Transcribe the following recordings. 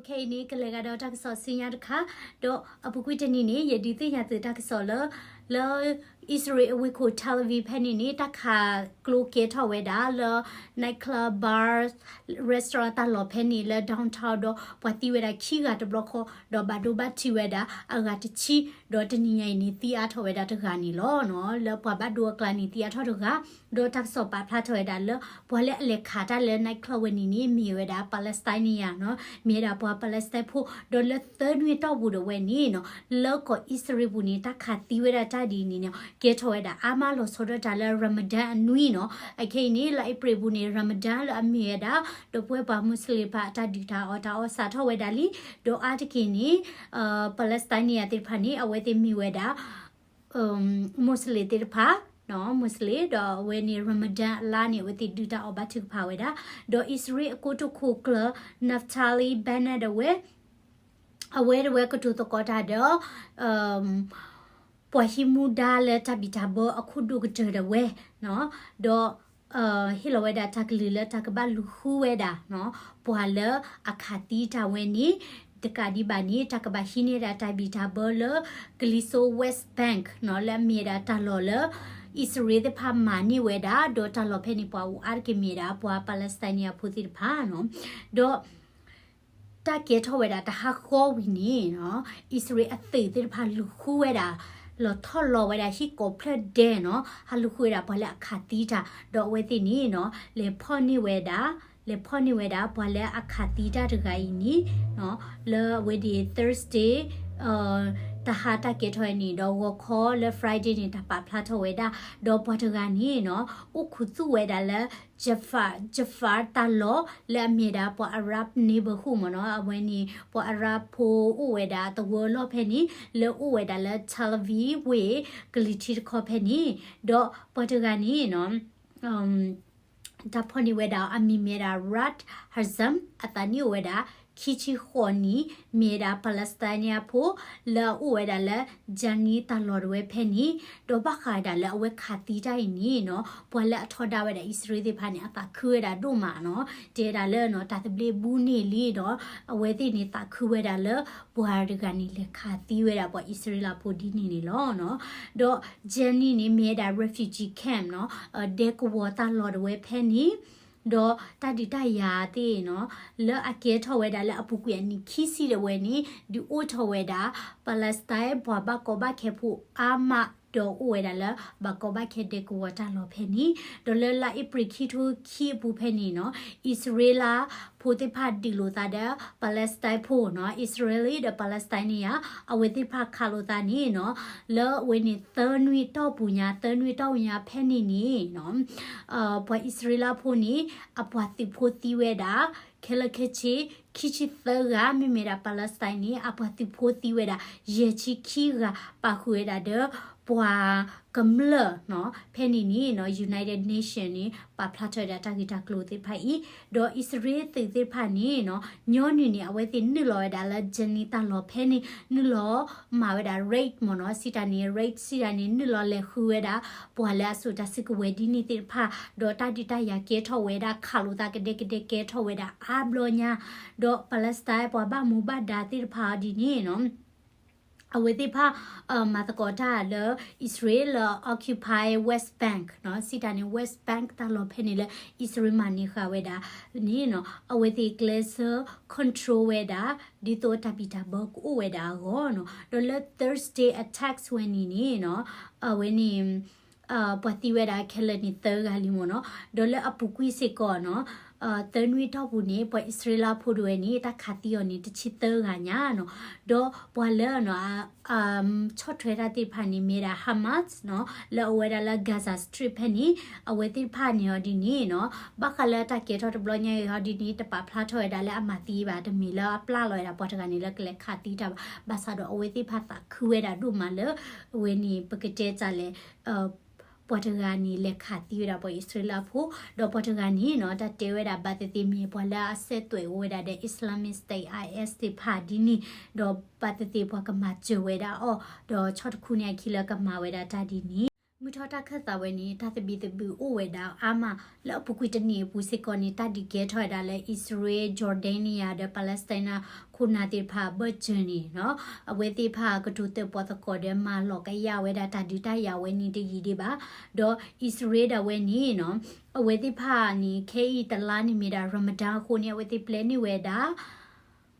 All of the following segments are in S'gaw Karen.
ခဲအံၤန့ၣ် ကလဲၤဂၤဒီးတၢ်ကစီၣ်ဆူညါတခါ, ဒီးအပူၤကွံာ်တနံၤန့ၣ် ယဒုးသ့ၣ်ညါသုတၢ်ကစီၣ်လၢ လၢအံၣ်စရ့လးအဝ့ၢ်ခိၣ် Tel Aviv ဖဲန့ၣ်န့ၣ် တၢ်ခးကျိကဲထီၣ်ဝဲဒၣ်လၢ night club, bar, restaurant တၢ်လီၢ်ဖဲန့ၣ်လၢ downtown ဒီးပှၤသံဝဲဒၣ်ခံဂၤတဘျီဃီ, ဒီးဘၣ်ဒိဘၣ်ထံးဝဲဒၣ်အဂၤတဆံ, ဒီးတနံၤညါအံၤန့ၣ် သံအါထီၣ်ဝဲဒၣ်တဂၤန့ၣ်လီၤနီၤ. လၢပှၤဘၣ်ဒိအကျါန့ၣ် သံအါထီၣ်တဂၤ, ဒီးတၢ်ကစီၣ်ပာ်ဖျါထီၣ်ဝဲဒၣ်လၢ ပှၤလၢအလဲၤခးတၢ်လၢ night club ဝဲန့ၣ်န့ၣ် မ့ၢ်ဝဲဒၣ် Palestinian နီၤ, မ့ၢ်ဝဲဒၣ်ပှၤ Palestine ဖိ, ဒီးလၢသၢနွံတီၢ်ပူၤဒီးဝဲန့ၣ်နီၤ, လၢကီၢ်အံၣ်စရ့လးပူၤန့ၣ် တၢ်ခးသံဝဲဒၣ်တၢ်ဒ်အံၤန့ၣ်နီၤ ကဲထီၣ်ဝဲဒၣ်အါမးလီၤဆီဒၣ်တၢ်လၢ Ramadan အနွံနီၤ. အခဲအံၤန့ၣ် လါအ့ဖြ့ၣ်ပူၤန့ၣ် Ramadan လၢအမ့ၢ်ဝဲဒၣ် ဒီပုၢ်ဝဲၢ်ပှၤ Muslim တဖၣ်အတၢ်ဒုးတၢ်အီၣ်တၢ်အီစးထီၣ်ဝဲဒၣ်လံ, ဒီးအါတက့ၢ်န့ၣ် Palestinian သ့ၣ်တဖၣ်န့ၣ် အဝဲသ့ၣ်မ့ၢ်ဝဲဒၣ် Muslim သ့ၣ်တဖၣ်, Muslim ဒီးအဝဲန့ၣ် Ramadan အလါန့ၣ် အဝဲသ့ၣ်ဒုးတၢ်အီၣ်ဘါထုကဖၣ်ဝဲဒၣ်, ဒီးအံၣ်စရ့လးအကိတိာ်ခိၣ်ကျၢၢ် Naftali Bennett အဝဲ အဝဲတဝဲကတိၤသကိးတၢ်ဒီး ပှၤဟံးမူဒါလၢတၢ်ဘံၣ်တၢ်ဘၢအခိၣ်ဒိၣ်ကတၢၢ်ဒၣ်ဝဲ, ဒီး ဟ့ၣ်လီၤဝဲဒၣ်တၢ်ကလုၢ်လၢတၢ်ကဘၣ်လူၤဃုဝဲဒၣ် ပှၤလၢအခးသံတၢ်ဝဲန့ၣ်, တကးဒံးဘၣ်န့ၣ် တၢ်ကဘၣ်ဟံးန့ၢ်ဒၣ်တၢ်ဘံၣ်တၢ်ဘၢလၢ ကလံၤစိး West Bank နီၤ, လၢအမ့ၢ်ဝဲဒၣ်တၢ်လီၢ်လၢ အံၣ်စရ့လးသ့ၣ်တဖၣ်မၤန့ၢ်ဝဲဒၣ်, ဒီးတၢ်လီၢ်ဖဲန့ၣ် ပှၤအိၣ်အါတက့ၢ်မ့ၢ်ဝဲဒၣ် ပှၤ Palestinian ဖိသ့ၣ်တဖၣ်နီၤ, ဒီး တၢ်ကဲထီၣ်ဝဲဒၣ်တဟါဃီဝံၤန့ၣ်နီၤ, အံၣ်စရ့လးအသုးသ့ၣ်တဖၣ်လူၤဃုဝဲဒၣ်, လီၤထီၣ်လီၤဝဲဒၣ်ဟံၣ်ကိးဖျၢၣ်ဒဲးနီၤ, ဟးလူၤဃုဝဲဒၣ်ပှၤလၢအခးသံတၢ်, ဒီးအဝဲသ့ၣ်န့ၣ်နီၤ လဲၤဖီၣ်န့ၢ်ဝဲဒၣ်, လဲၤဖီၣ်န့ၢ်ဝဲဒၣ် ပှၤလၢအခးသံတၢ်တဂၤအံၤန့ၣ်နီၤ, လၢအဝဲဒၣ် Thursday တဟါတၢ်ကဲထီၣ်ဝဲန့ၣ် ဒီးဂီၤခီလၢ Friday န့ၣ် တၢ်ပာ်ဖျါထီၣ်ဝဲဒၣ်, ဒီးပှၤတဂၤန့ၣ်နီၤ အိၣ်ခူသူၣ်ဝဲဒၣ်လၢ Jaffa, Jaffa တၢ်လီၢ် လၢအမ့ၢ်ဒၣ်ပှၤ Arab neighborhood မ့ၢ်နီၤ, အဝဲန့ၣ် ပှၤ Arab ဖိအိၣ်ဝဲဒၣ်သဝီလီၢ်ဖဲန့ၣ် လၢအိၣ်ဝဲဒၣ်လၢ Tel Aviv ဝ့ၢ်ကလံၤထံးတခီဖဲန့ၣ်, ဒီးပှၤတဂၤန့ၣ်နီၤ တၢ်ဖီၣ်န့ၢ်ဝဲဒၣ်အမံၤမ့ၢ်ဝဲဒၣ် Rat Hazem, အသးနံၣ်အိၣ်ဝဲဒၣ် ခံဆံဃိးနံၣ်, မ့ၢ်ဝဲဒၣ် Palestinian ဖိ လၢအအိၣ်ဝဲဒၣ်လၢ Jenin တၢ်လီၢ်တဝဲဖဲန့ၣ်, ဒီးဘၣ်ဃးဒၣ်လၢအဝဲခးသံတၢ်အံၤန့ၣ်နီၤ, ပှၤလၢအထီဒါဝဲဒၣ်အံၣ်စရ့လးသ့ၣ်တဖၣ်န့ၣ် အသးခုဝဲဒၣ်ဒိၣ်မးနီၤ, တဲဒၣ်လၢနီၤ တၢ်သဘျ့ဘူးန့ၢ်လံဒီး အဝဲသ့ၣ်န့ၣ်သးခုဝဲဒၣ်လၢ ပှၤတဂၤန့ၣ်လဲၤခးသံဝဲဒၣ်ပှၤအံၣ်စရ့လးဖိဒ်န့ၣ်န့ၣ်လီၤနီၤ. ဒီး Jenin န့ၣ် မ့ၢ်ဝဲဒၣ် refugee camp နီၤ, ဒဲကဝီၤတၢ်လီၢ်တဝဲဖဲန့ၣ်, ဒီးတၢ်ဒုးတၢ်ယၤသ့ၣ်နီၤ, လၢအကဲထီၣ်ဝဲဒၣ်လၢအပူၤကွံာ်အနံၣ်ခံဆံဒၣ်ဝဲန့ၣ် ဒုးအိၣ်ထီၣ်ဝဲဒၣ် Palestine ပှၤဘၣ်ကီဘၣ်ခဲဖိအါမး ဒီးအိၣ်ဝဲဒၣ်လၢဘၣ်ကီဘၣ်ခဲဒဲကဝီၤတၢ်လီၢ်ဖဲန့ၣ်, ဒီးလၢလါအ့ဖြ့ၣ်ခံထိခံအပူၤဖဲန့ၣ်နီၤ, အံၣ်စရ့လးဖိသ့ၣ်တဖၣ်ဒုးလိာ်သးဒီး Palestine ဖိနီၤ, Israeli ဒီး Palestinian အဝဲသ့ၣ်တဖၣ်ခးလိာ်သးန့ၣ်နီၤ, လၢအဝဲန့ၣ်သၢနွံတီၢ်ပူၤညါ, သၢနွံတီၢ်ပူၤညါဖဲန့ၣ်န့ၣ်နီၤ, ပှၤအံၣ်စရ့လးဖိန့ၣ် အပှၤသုးဖိသံဝဲဒၣ် ခဲလၢာ်ခဲဆ့ ခံဆံသၢဂၤ, မ့မ့ၢ်ဒၣ် Palestine န့ၣ် အပှၤသုးဖိသံဝဲဒၣ် ယဲၢ်ဆံခံဂၤ ပာ်ဃုာ်ဝဲဒၣ်ဒီး ပှၤကမျၢၢ်နီၤ, ဖဲန့ၣ်န့ၣ်နီၤ United Nation န့ၣ် ပာ်ဖျါထီၣ်ဝဲဒၣ်တၢ်ဂ့ၢ်တၢ်ကျိၤသ့ၣ်တဖၣ်အံၤ, ဒီးအံၣ်စရ့လးသုးသ့ၣ်တဖၣ်န့ၣ်နီၤ, ညီနုၢ်န့ၣ် အဝဲသ့ၣ်နုာ်လီၤဝဲဒၣ်လၢ Jenin တၢ်လီၢ်ဖဲန့ၣ် နုာ်လီၤမၤဝဲဒၣ် raid မ့ၢ်နီၤ, စံးတၢ်န့ၣ် raid စံးတၢ်န့ၣ် နုာ်လီၤလဲၤဃုဝဲဒၣ် ပှၤလၢအစိာ်တၢ်စုကဝဲၤဒ်န့ၣ်သ့ၣ်တဖၣ်, ဒီးတၢ်ဒုးတၢ်ယၤကဲထီၣ်ဝဲဒၣ် ခးလိာ်သးကဒဲကဒဲကဲထီၣ်ဝဲဒၣ်အါဘျီညါ, ဒီး Palestine ပှၤဘၣ်မူဘၣ်ဒါသ့ၣ်တဖၣ်အီၤဒ်န့ၣ်နီၤ, အဝဲသ့ၣ်တဖၣ် မၤသကိးတၢ်လၢ အံၣ်စရ့လးလၢ occupy West Bank နီၤ, စံးတၢ်န့ၣ် West Bank တၢ်လီၢ်ဖဲန့ၣ်လၢ အံၣ်စရ့လးမၤန့ၢ်ဃာ်ဝဲဒၣ်န့ၣ်နီၤ, အဝဲသ့ၣ်ကျဲးစၢး control ဝဲဒၣ် ဒ်သိးတၢ်ဘံၣ်တၢ်ဘၢကအိၣ်ဝဲဒၣ်အဂီၢ်နီၤ, ဒီးလၢ Thursday attacks ဝဲန့ၣ်န့ၣ်နီၤ, အဝဲန့ၣ် ပှၤသံဝဲဒၣ်ခဲလၢာ်န့ၣ်သၢဂၤလံမ့ၢ်နီၤ, ဒီးလၢအပူၤကွံာ်စ့ၢ်ကီးနီၤ, သၢနွံတီၢ်ပူၤန့ၣ် ပှၤအံၣ်စရ့လးဖိဒၣ်ဝဲန့ၣ် တၢ်ခးသံအီၤန့ၣ် တဆံသၢဂၤညါနီၤ, ဒီးပှၤလၢနီၤ ဆီၣ်ထွဲတၢ်သ့ၣ်တဖၣ်န့ၣ် မ့ၢ်ဝဲဒၣ် Hamas နီၤ, လၢအအိၣ်ဝဲဒၣ်လၢ Gaza Strip ဖဲန့ၣ်, အဝဲသ့ၣ်တဖၣ်န့ၣ်အီၤဒ်န့ၣ်နီၤ, ဘၣ်ဃးလၢတၢ်ကဲထီၣ်တဘျီညါအံၤဟီဒ်န့ၣ် တပာ်ဖျါထီၣ်ဝဲဒၣ်လၢအမၤသံဘၣ်, တမ့ၢ်လၢအပျၢ်လီၤဝဲဒၣ်ပှၤတဂၤန့ၣ်လၢကလဲၤခးသံတၢ်ဘၣ်, ဘၣ်ဆၣ်ဒီးအဝဲသ့ၣ်တဖၣ်သးခုဝဲဒၣ်ဒိၣ်မးလၢ အဝဲန့ၣ် ပကတဲတၢ်လဲၣ် ပှၤတဂၤန့ၣ် လဲၤခးသံဝဲဒၣ်ပှၤအံၣ်စရ့လးဖိ, ဒီးပှၤတဂၤန့ၣ်နီၤ တၢ်တဲဝဲဒၣ်ဘၣ်သ့ၣ်သ့ၣ်မ့ၢ်ပှၤလၢအစဲးသွဲၣ်အိၣ်ဝဲဒၣ်ဒီး Islamic State, IS သ့ၣ်တဖၣ်ဒ်န့ၣ်, ဒီးဘၣ်သ့ၣ်သ့ၣ်ပှၤကမၤစၢၤဝဲဒၣ်အီၤ, ဒီးဆီၣ်တခူန့ၢ်အခံလၢကမၤဝဲဒၣ်တၢ်ဒ်န့ၣ် မုၢ်ထီၣ်တၢ်ခၢၣ်သးဝဲန့ၣ် တၢ်သဘံၣ်သဘုၣ်အိၣ်ဝဲဒၣ်အါမး လၢအပူၤကွံာ်တနံၣ်အပူၤစ့ၢ်ကီးန့ၣ် တၢ်ဒုးကဲထီၣ်ဝဲဒၣ်လၢ အံၣ်စရ့လး, ကၠီၤဒဲနံယၤ ဒီး Palestine ခိၣ်နၢ်သ့ၣ်တဖၣ်အဘၢၣ်စၢၤန့ၣ်နီၤ, အဝဲသ့ၣ်တဖၣ်ကတိၤတၢၣ်ပီၣ်သကိးဒီး မၤလီၤကယၢ်ဝဲဒၣ်တၢ်ဒုးတၢ်ယၤဝဲန့ၣ်တယံာ်ဒံးဘၣ်. ဒီးအံၣ်စရ့လးဒၣ်ဝဲန့ၣ်နီၤ, အဝဲသ့ၣ်တဖၣ်န့ၣ် ခဲအံၤတလါန့ၣ်မ့ၢ်ဒၣ် Ramadan အဃိန့ၣ် အဝဲသ့ၣ်ပျဲန့ၢ်ဝဲဒၣ်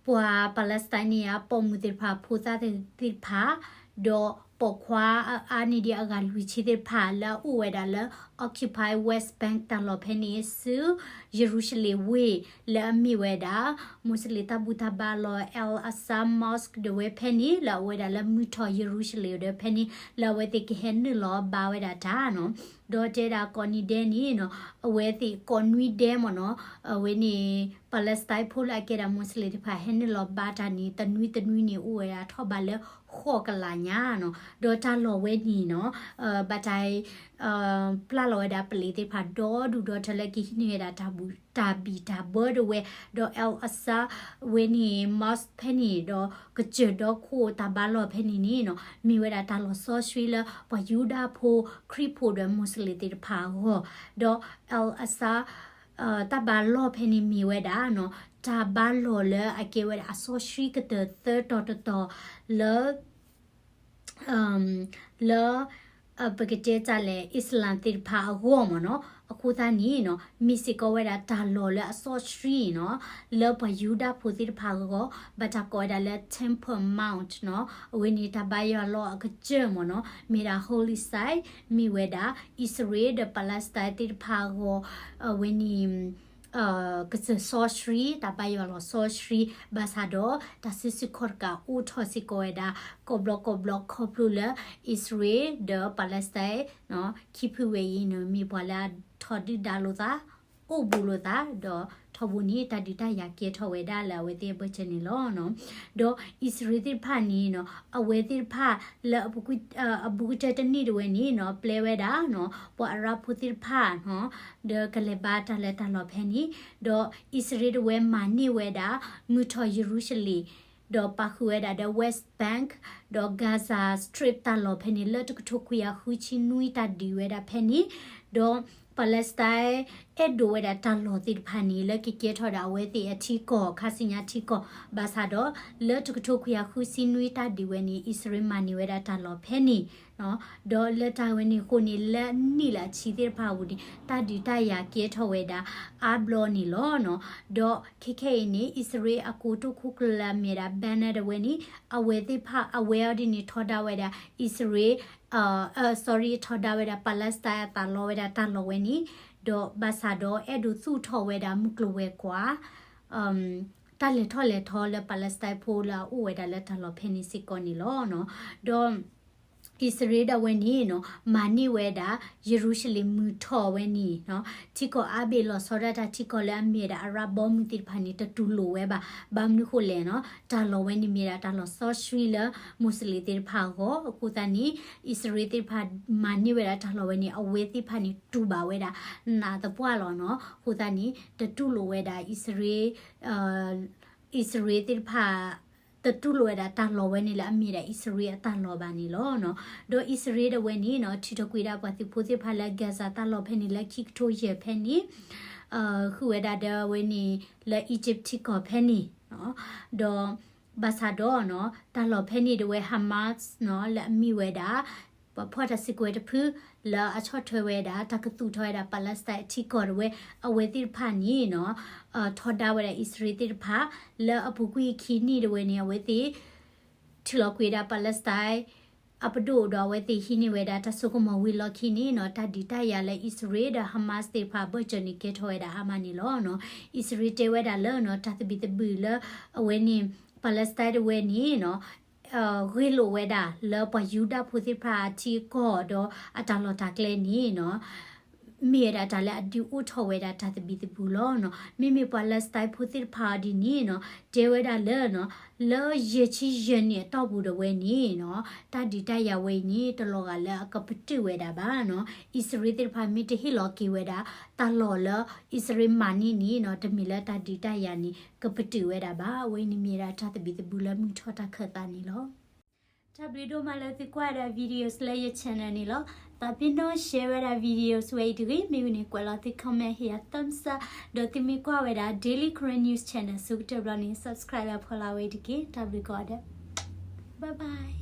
ပှၤ Palestine န့ၣ် အပိာ်မုၣ်သ့ၣ်တဖၣ် ဖိသၣ်သ့ၣ်တဖၣ်, ဒီးပိာ်ခွါအါန့ၢ်ဒံးအဂၤလွံၢ်ဆံသ့ၣ်တဖၣ် လၢအအိၣ်ဝဲဒၣ်လၢ Occupy West Bank တၢ်လီၢ်ဖဲန့ၣ် ဆူယရူၤၡလ့ၣ်ဝ့ၢ် လၢအမ့ၢ်ဝဲဒၣ် Muslim တၢ်ဘူၣ်တၢ်ဘါလီၢ် Al-Aqsa Mosque ဒၣ်ဝဲဖဲန့ၣ် လၢအဝဲဒၣ်လၢမုၢ်ထီၣ်ယရူၤၡလ့ၣ်ဒီးဖဲန့ၣ် လၢအဝဲသ့ၣ်ကဟဲနုာ်လီၤဘါဝဲဒၣ်တၢ်နီၤ. ဒီးတဲဒၣ်ကိးနွံဒဲးန့ၣ်နီၤ, အဝဲသ့ၣ်ကိးနွံဒဲးမ့ၢ်နီၤ, အဝဲန့ၣ် Palestine ဖိလၢအကဲဒၣ် Muslim သ့ၣ်တဖၣ် ဟဲနုာ်လီၤဘါတၢ်န့ၣ် တနွံတနွံန့ၣ် အိၣ်ဝဲဒၣ်ထီၣ်ဘးလၢဃိးကလးညါနီၤ. ဒီးတၢ်လီၢ်ဝဲန့ၣ်နီၤ, ဘၣ်တၢ် ပျၢ်လီၤဝဲဒၣ်ပလံးသ့ၣ်တဖၣ် ဒီဒူၣ်ဒီထၢလၢကဟံးန့ၢ်ဝဲဒၣ်တၢ်ဘံၣ်တၢ်ဘၢဒၣ်ဝဲ, ဒီး Al-Aqsa ဝဲန့ၣ် Mosque ဖဲန့ၣ် ဒီးကစၢၢ်ဒီခိၣ်တၢ်ဘါလီၢ်ဖဲန့ၣ်န့ၣ်နီၤ, မ့ၢ်ဝဲဒၣ်တၢ်လီၢ်စီဆှံလၢပှၤယူဒၤဖိ ခရံာ်ဖိဒီး Muslim သ့ၣ်တဖၣ်အဂီၢ်, ဒီး Al-Aqsa တၢ်ဘါလီၢ်ဖဲန့ၣ်မ့ၢ်ဝဲဒၣ်နီၤ, တၢ်ဘါလီၢ်လၢအကဲဝဲဒၣ်အစီဆှံကတၢၢ်သၢတီၤတတီၤလၢ လၢ ပကတဲတၢ်လဲၣ် Islam သ့ၣ်တဖၣ်အဂီၢ်မ့ၢ်နီၤ. အဃိသတးန့ၣ်နီၤ, မ့ၢ်စ့ၢ်ကီးဝဲဒၣ်တၢ်လီၢ်လၢအစီဆှံနီၤ, လၢပှၤယူဒၤဖိသ့ၣ်တဖၣ်အဂီၢ်, ဘၣ်တၢ်ကိးဝဲဒၣ်လၢ Temple Mount နီၤ, အဝဲန့ၣ်တၢ်ဘါယွၤလီၢ်အကစၢၢ်မ့ၢ်နီၤ, မ့ၢ်ဒၣ် holy site မ့ၢ်ဝဲဒၣ် အံၣ်စရ့လးဒီး Palestine သ့ၣ်တဖၣ်အဂီၢ်, အဝဲန့ၣ် ကစၢၢ်စီဆှံ, တၢ်ဘါယွၤလီၢ်စီဆှံ, ဘၣ်ဆၣ်ဒီး တၢ်စုဆူၣ်ခီၣ်တကးအိၣ်ထီၣ်စ့ၢ်ကီးဝဲဒၣ် ကိးဘျီကိးဘျီခီဖျိလၢ အံၣ်စရ့လးဒီး Palestine ခံဖုဝဲအံၤန့ၣ် မ့ၢ်ပှၤလၢအထီဒုၣ်ဒါလိာ်သး, အိၣ်ဘူးလိာ်သး, ဒီးထီဘိန့ၣ် တၢ်ဒုးတၢ်ယၤကဲထီၣ်ဝဲဒၣ်လၢအဝဲသ့ၣ်အဘၢၣ်စၢၤန့ၣ်လီၤ. ဒီးအံၣ်စရ့လးသ့ၣ်တဖၣ်န့ၣ်နီၤ, အဝဲသ့ၣ်တဖၣ်လၢအဘူးကတၢၢ်တနံၣ်ဒၣ်ဝဲန့ၣ်နီၤ, ပျဲဝဲဒၣ်နီၤ, ပှၤအရၣ်ဖိသ့ၣ်တဖၣ်နီၤ, ဒီးကလဲၤဘါတၢ်လၢတၢ်လီၢ်ဖဲန့ၣ်, ဒီးအံၣ်စရ့လးဒၣ်ဝဲမၤန့ၢ်ဝဲဒၣ် မုၢ်ထီၣ်ယရူၤၡလ့ၣ်, ဒီးပာ်ဃုာ်ဝဲဒၣ်ဒီး West Bank ဒီး Gaza Strip တၢ်လီၢ်ဖဲန့ၣ် လၢတကထိခွံကယၤဃုဆံနွံတၢ်ဒုးဝဲဒၣ်ဖဲန့ၣ်, ဒီး Palestine အဲၣ်ဒိးဝဲဒၣ်တၢ်လီၢ်သ့ၣ်တဖၣ်န့ၣ် လၢကကဲထီၣ်ဒၣ်အဝဲသ့ၣ်အထံကီၢ် ခါဆူညါထံကီၢ်, ဘၣ်ဆၣ်ဒီး လၢတကထိခွံကယၤဃုဆံနွံတၢ်ဒုးဝဲန့ၣ် အံၣ်စရ့လးမၤန့ၢ်ဝဲဒၣ်တၢ်လီၢ်ဖဲန့ၣ်, ဒီးလၢတၢ်ဝဲန့ၣ်အဃိန့ၣ် လၢနံၣ်လၢအဆံသ့ၣ်တဖၣ်အပူၤန့ၣ် တၢ်ဒုးတၢ်ယၤကဲထီၣ်ဝဲဒၣ်အါဘျီန့ၣ်လီၤ. ဒီးခဲခဲအံၤန့ၣ် အံၣ်စရ့လးအကိတိာ်ခိၣ်ကျၢၢ်လၢအမ့ၢ်ဒၣ် Bennett ဒၣ်ဝဲန့ၣ် အဝဲသ့ၣ်တဖၣ် အဝဲအီၤဒ်န့ၣ် ထီဒါဝဲဒၣ် အံၣ်စရ့လး sorry ထီဒါဝဲဒၣ် Palestine အသးလီဝဲဒၣ်တၢ်လီၢ်ဝဲန့ၣ်, ဒီးဘၣ်ဆၣ်ဒီးအဲၣ်ဒိးသူၣ်ထီၣ်ဝဲဒၣ်မုၢ်ကျိၤဝဲၤကွာ် တၢ်လဲၤထီၣ်လဲၤထီလၢ Palestine ဖိလၢအအိၣ်ဝဲဒၣ်လၢတၢ်လီၢ်ဖဲန့ၣ်စ့ၢ်ကီးန့ၣ်လီၤ. ဒီး အံၣ်စရ့လးဒၣ်ဝဲန့ၣ်နီၤ မၤန့ၢ်ဝဲဒၣ် ယရူၤၡလ့ၣ်မုၢ်ထီၣ်ဝဲန့ၣ်နီၤ ထံကီၢ်အါဘ့ၣ်လီၤဆီဒၣ်တၢ်ထံကီၢ်လၢအမ့ၢ်ဝဲဒၣ် အရၣ်ဘီမုၢ်သ့ၣ်တဖၣ်န့ၣ် တတူၢ်လိာ်ဝဲဘၣ်. ဘၣ်မနုၤဃိလဲၣ်နီၤ တၢ်လီၢ်ဝဲန့ၣ်မ့ၢ်ဒၣ်တၢ်လီၢ်စီဆှံလၢ မူးစလ့ၣ်သ့ၣ်တဖၣ်အဂီၢ်. အဃိသတးန့ၣ် အံၣ်စရ့လးသ့ၣ်တဖၣ်မၤန့ၢ်ဝဲဒၣ်တၢ်လီၢ်ဝဲန့ၣ် အဝဲသ့ၣ်တဖၣ်န့ၣ် တူၢ်ဘၣ်ဝဲဒၣ် နးသပှၢ်လီၤနီၤ. အဃိသတးန့ၣ် တတူၢ်လိာ်ဝဲဒၣ် အံၣ်စရ့လး အံၣ်စရ့လးသ့ၣ်တဖၣ် တတူၢ်လိာ်ဝဲဒၣ်တၢ်လီၢ်ဝဲန့ၣ်လၢအမ့ၢ်ဒၣ်အံၣ်စရ့လးအတၢ်လီၢ်ဘၣ်န့ၣ်လီၤ. ဒီးအံၣ်စရ့လးဒၣ်ဝဲန့ၣ်နီၤ ထုးထီၣ်ကွံာ်ဒၣ်ပှၤသုးဖိသ့ၣ်တဖၣ်လၢ Gaza တၢ်လီၢ်ဖဲန့ၣ်လၢခံကထိယဲၢ်ဖဲန့ၣ် ဃုာ်ဝဲဒၣ်ဒီးအဝဲန့ၣ် လၢ Egypt ထံကီၢ်ဖဲန့ၣ် ဒီးဘၣ်ဆၣ်ဒီးနီၤ တၢ်လီၢ်ဖဲန့ၣ်ဒၣ်ဝဲ Hamas နီၤ လၢအမ့ၢ်ဝဲဒၣ် ပှၤဖီၣ်တၢ်စုကဝဲၤတဖု လၢအဆီၣ်ထွဲဝဲဒၣ် တၢ်ကသူၣ်ထီၣ်ဝဲဒၣ် Palestine အထံကီၢ်ဒၣ်ဝဲ အဝဲသ့ၣ်တဖၣ်န့ၣ်နီၤ ထီဒါဝဲဒၣ်အံၣ်စရ့လးသ့ၣ်တဖၣ် လၢအပူၤကွံာ်ခံနံၣ်ဒၣ်ဝဲန့ၣ် အဝဲသ့ၣ် ထုးလီၤကွံာ်ဒၣ် Palestine အပဒိၣ်ဒီးအဝဲသ့ၣ်ဟံးန့ၢ်ဝဲဒၣ်တၢ်စိကမီၤဝံၤလီၢ်ခံန့ၣ်နီၤ တၢ်ဒုးတၢ်ယၤလၢအံၣ်စရ့လးဒီး Hamas သ့ၣ်တဖၣ်အဘၢၣ်စၢၤန့ၣ် ကဲထီၣ်ဝဲဒၣ်အါမးန့ၣ်လီၤ. အံၣ်စရ့လးတဲဝဲဒၣ်လၢနီၤ တၢ်သဘံၣ်သဘုၣ်လၢအဝဲန့ၣ် Palestine ဒၣ်ဝဲန့ၣ်နီၤ ဂ့ၢ်လိာ်ဝဲဒၣ်လၢပှၤယူဒၤဖိသ့ၣ်တဖၣ်အထံအကီၢ်ဒီးအတၢ်လီၢ်တၢ်ကျဲန့ၣ်နီၤ မ့ၢ်ဝဲဒၣ်တၢ်လၢအဒုးအိၣ်ထီၣ်ဝဲဒၣ်တၢ်သဘံၣ်သဘုၣ်လီၤနီၤ. မ့မ့ၢ်ပှၤ Palestine ဖိသ့ၣ်တဖၣ်အီၤဒ်န့ၣ်နီၤ တဲဝဲဒၣ်လၢနီၤ လၢယဲၢ်ဆံယဲၢ်နံၣ်အတီၢ်ပူၤဒၣ်ဝဲန့ၣ်နီၤ တၢ်ဒုးတၢ်ယၤဝဲအံၤန့ၣ် တလီၤဂာ်လၢအကပတုာ်ဝဲဒၣ်ဘၣ်နီၤ. အံၣ်စရ့လးသ့ၣ်တဖၣ်မ့ၢ်တဟ့ၣ်လီၤက့ၤဝဲဒၣ် တၢ်လီၢ်လၢအံၣ်စရ့လးမၤန့ၢ်န့ၣ်နီၤ တမ့ၢ်လၢတၢ်ဒုးတၢ်ယၤန့ၣ် ကပတုာ်ဝဲဒၣ်ဘၣ်. အဝဲအံၤန့ၣ်မ့ၢ်ဒၣ်တၢ်သဘံၣ်သဘုၣ်လၢမုၢ်ထီၣ်တၢ်ခၢၣ်သးန့ၣ်လီၤ. တၢ်ဘျုးဒိၣ်မးလၢသုကွၢ်ဝဲဒၣ် videos လၢယ channel န့ၣ်လီၤ. သးပ့ၤနီၣ် share ဝဲဒၣ် videos ဝဲအံၤတဂ့ၤ. မ့ၢ်ဝံၤန့ၣ် ကွဲးလီၤသု comment ဟ့ၣ်ယၤ thumbs up, ဒီးသုမ့ၢ်ကွၢ်ဝဲဒၣ် Daily Karen News Channel ဆၢကတီၢ်ဘျီန့ၣ် subscribe လၢဖီလာ်ဝဲအံၤတက့ၢ်. တၢ်ဘျုးကိးဂၤဒဲး. Bye bye.